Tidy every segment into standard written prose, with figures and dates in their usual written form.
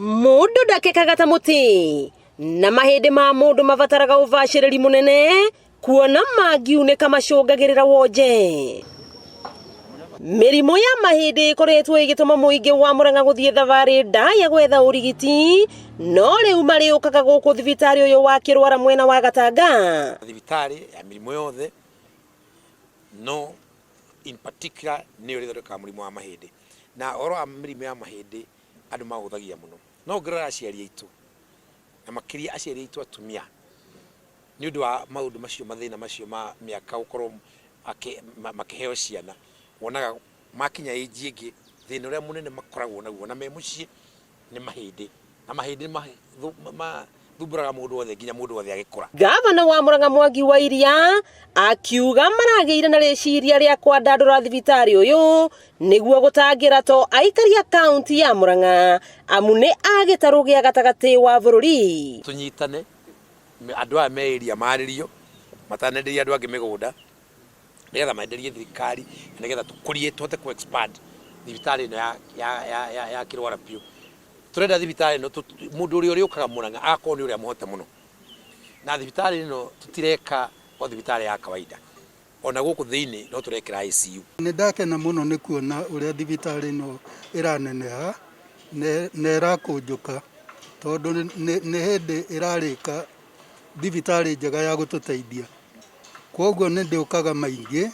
Mũndũ ndakekaga ta mũtĩ, na mahĩndĩ ma mũndũ mabataraga ũbacĩrĩri mũnene kuona mangiunĩka macũngagĩrĩra wonje. Mĩrimũ ya mahĩndĩ ĩkoretwo ĩgĩtũma mũingĩ wa Murang'a gũthiĩ thabarĩ ndaya gwetha ũrigiti, no rĩu marĩũkaga gũkũ thibitarĩ ũyũ wa Kĩrwara mwena wa Gatanga. Thibitarĩ ya mĩrimũ yothe no in particular nĩyo ĩrĩthondekaga mũrimũ wa mahĩndĩ. Na ũhoro wa mĩrimũ ya mahĩndĩ andũ mahũthagia mũno. No ũngĩrora aciari aitũ, na makĩria aciari aitũ atumia, nĩ ũndũ wa maũndũ macio mathĩna macio ma mĩaka gũkorwo makĩheo ciana, wonaga makinya age ĩngĩ, thĩna ũrĩa mũnene makoragwo naguo ona me mũciĩ nĩ mahĩndĩ. Na mahĩndĩ mathumbũraga mũndũ wothe nginya mũndũ wothe agĩkũra. Gavana wa Murang'a Mwangi wa Iria akiuga maragĩire na rĩciria rĩa kwandandũra thibitarĩ ũyũ nĩguo gũtangĩra to aikari a kaunti ya Murang'a amu nĩ a gĩtarũ gĩa gatagatĩ wa bũrũri. Tũnyitane, andũ aya me area marĩrio, matanenderia andũ angĩ mĩgũnda, nĩgetha menderie thirikari, na nĩgetha tũkũrie tũhote kũ expand thibitarĩ ĩno ya Kĩrwara biũ. Tũrenda thibitarĩ ĩno mũndũ ũrĩa ũrĩũkaga Murang'a agakorwo nĩ ũrĩa mũhote mũno. Na thibitarĩ ĩno tũtireka o thibitarĩ ya kawaida, ona gũkũ thĩinĩ no tũrekĩra ICU. Nĩ ndakena mũno nĩ kuona ũrĩa thibitarĩ ĩno ĩraneneha na ĩrakũnjũka tondũ nĩ hĩndĩ ĩrarĩka thibitarĩ njega ya gũtũteithia. Kwoguo nĩ ndĩũkaga maingĩ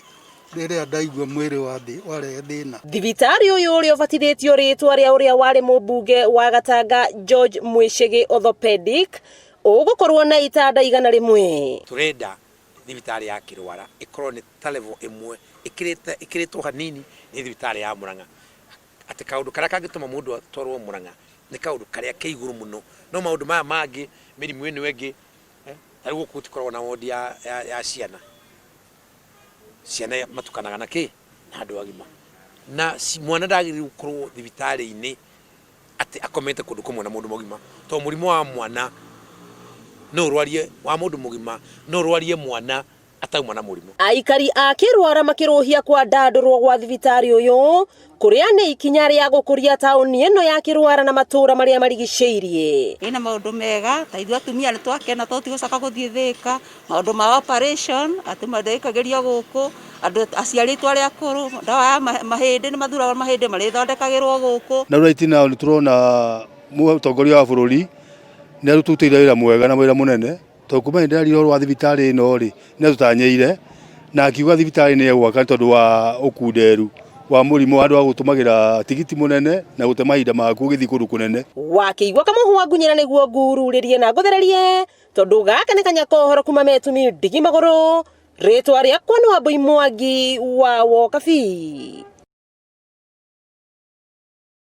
rĩrĩa ndaigua mwĩrĩ warehe thĩna. Thibitarĩ ũyũ ũrĩa ũbatithĩtio rĩtwa rĩa ũrĩa warĩ mũmbunge wa Gatanga George Mwĩcĩgĩ Orthopedic ũgũkorwo na itanda 100. Tũrenda thibitarĩ ya Kĩrwara ĩkorwo nĩ ta level ĩmwe ĩkĩrĩtwo hanini nĩ thibitarĩ ya Murang'a. Atĩ kaũndũ karĩa kangĩtũma mũndũ atwarwo Murang'a nĩ kaũndũ karĩa ke igũrũ mũno. No maũndũ maya mangĩ, mĩrimũ ĩno ĩngĩ, ta rĩu gũkũ gũtikoragwo na wondi ya ciana. Ciana matukanaga na kĩ? Na andũ agima. Na mwana ndagĩrĩirwo gũkorwo thibitarĩ-inĩ atĩ akomete kũndũ kũmwe na mũndũ mũgima. Tondũ mũrimũ wa mwana no ũrwarie, wa mũndũ mũgima no ũrwarie mwana atauma na mũrimũ. Aikari a Kĩrwara makĩrũhia kwandandũrwo gwa thibitarĩ ũyũ kũrĩa nĩ ikinya rĩa gũkũria taũni ĩno ya Kĩrwara na matũũra marĩa marigicĩirie. Ĩna maũndũ mega ta ithuĩ atumia nĩ twakena tondũ tũtigũcoka gũthiĩ Thĩka, maũndũ ma operation atĩ marĩkagĩrio gũkũ, andũ aciari aitũ arĩa akũrũ, ndawa ya mahĩndĩ nĩ mathuragwo mahĩndĩ marĩthondekagĩrwo gũkũ. Na right now nĩ tũrona mũtongoria wa bũrũri nĩ arutĩire wĩra mwega na wĩra mũnene. Tondũ kuma hĩndĩ ĩrĩa ũhoro wa thibitarĩ ĩno rĩ, nĩ atũtanyĩire na akiuga thibitarĩ nĩ egwaka nĩ tondũ wa ũkunderu wa mũrimũ handũ ha gũtũmagĩra tigiti mũnene na gũte mahinda maku ũgĩthiĩ kũndũ kũnene. Wakĩigua kamũhwa ngunyĩra nĩguo ngururĩrie na ngũthererie tondũ gaka nĩ kanya kohoro kuma metumi ndigi magũrũ. Rĩtwa rĩakwa nĩ Wambui Mwangi wa Wokabi.